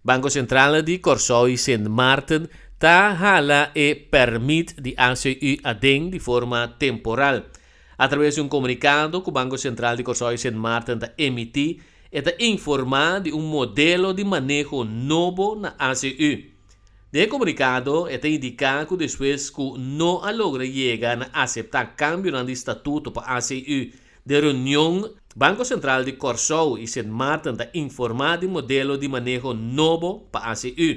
Banko Sentral di Kòrsou i Sint Maarten ta hala e pèrmit di ACU aden di forma temporal. Atraves di un komunikado ku Banko Sentral di Kòrsou i Sint Maarten ta emití, e ta informá di un modelo di maneho nobo na ACU. Den e komunikado e ta indiká ku despues ku no a logra yega na aseptá kambionan di statuto pa ACU Den reunion, Banko Sentral di Kòrsou i Sint Maarten ta informá di modelo di maneho nobo pa ACU.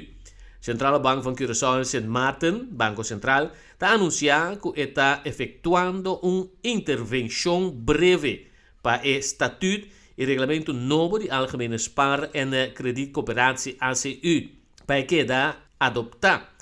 Centrale Bank van Curaçao en Sint Maarten, Banko Sentral, ta anunsiá ku e ta efektuando un intervenshon breve pa e statüt i reglamentu nobo di Algemene Spaar en Kredietcoöperatie, ACU, pa e keda adoptá.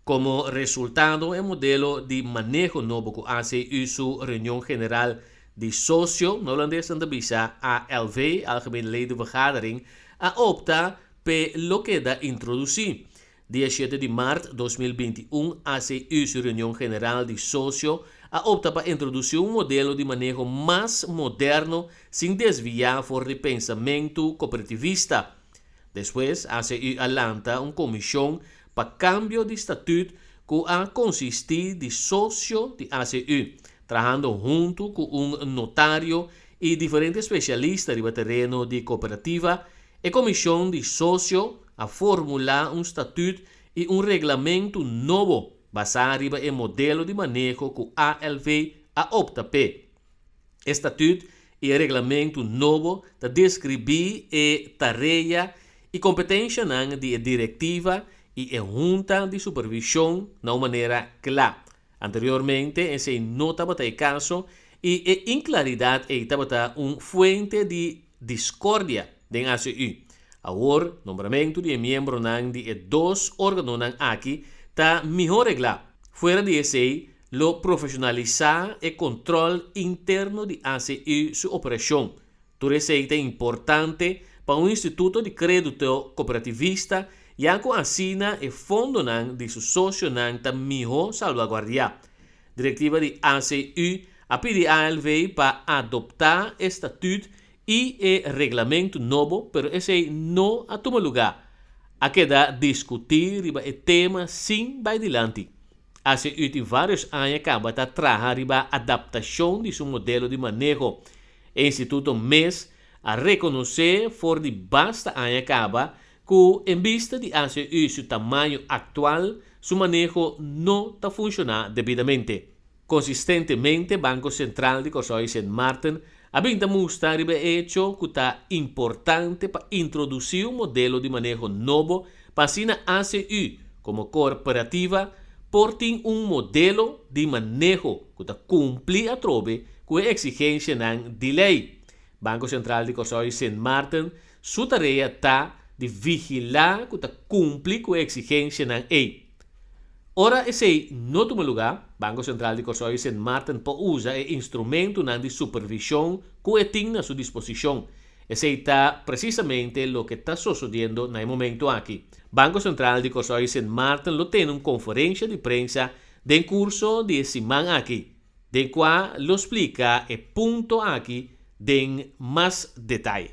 Komo resultado e modelo di maneho nobo ku ACU su reunion general di sosio, na holandes nan ta bisa ALV, Algemene Ledenvergadering, a opta p'e lo keda introdusí. Dia shete di mart 2021 ACU su reunion general di sosio a opta pa introdusí un modelo di maneho mas moderno sin desviá for di pensamentu kooperativista. Despues ACU a lanta un komishon pa kambio di statüt ku a konsistí di sosio di ACU, trahando huntu ku un notario i diferente spesialista riba tereno di kooperativa. E komishon di sosio a formulá un statüt i un reglamentu nobo basá riba e modelo di maneho ku ALV a opta p'e. E statüt i e reglamentu nobo ta deskribí e tarea i kompetenshanan di e direktiva i e hunta di supervishon na un manera kla. Anteriormente esei no tabata e kaso i e inklaridat ei tabata un fuente di diskordia den ACU. Awor nombramentu di e miembronan di e dos órganonan aki ta mihó reglá. Fuera di esei, Lo profeshonalisá e kontròl interno di ACU su operashon. Tur esei ta importante pa un instituto di krédito kooperativista ya ku asina e fondonan di su sosionan ta mihó salbaguardiá. Direktiva di ACU a pidi ALV pa adoptá e statüt i e reglamentu nobo pero esei no a tuma lugá. A keda diskutí riba e tema sin bai dilanti. ACU tin vários aña kaba ta traha riba adaptashon di su modelo di maneho. E instituto mes a rekonosé for di basta aña kaba ku en bista di ACU su tamaño aktual su maneho no ta funshoná debidamente. Konsistentemente Banko Sentral di Kòrsou i Sint Maarten a bin ta mustra riba e echo ku ta importante pa introdusí un modelo di maneho nobo pa asina ACU komo korporativa por tin un modelo di maneho ku ta kumpli atrobe ku e eksigensianan di lei. Banko Sentral di Kòrsou i Sint Maarten su tarea ta di vigilá ku ta kumpli ku e eksigensianan ei. Ora esei no tuma lugá, Banko Sentral di Kòrsou i Sint Maarten por usa e instrumentunan di supervishon ku e tin na su disposishon. Esei ta presisamente loke ta sosodiendo na e momentu aki. Banko Sentral di Kòrsou i Sint Maarten lo tene un konferensha di prensa den kurso di e siman aki, den kua lo splika e punto aki den mas detaye.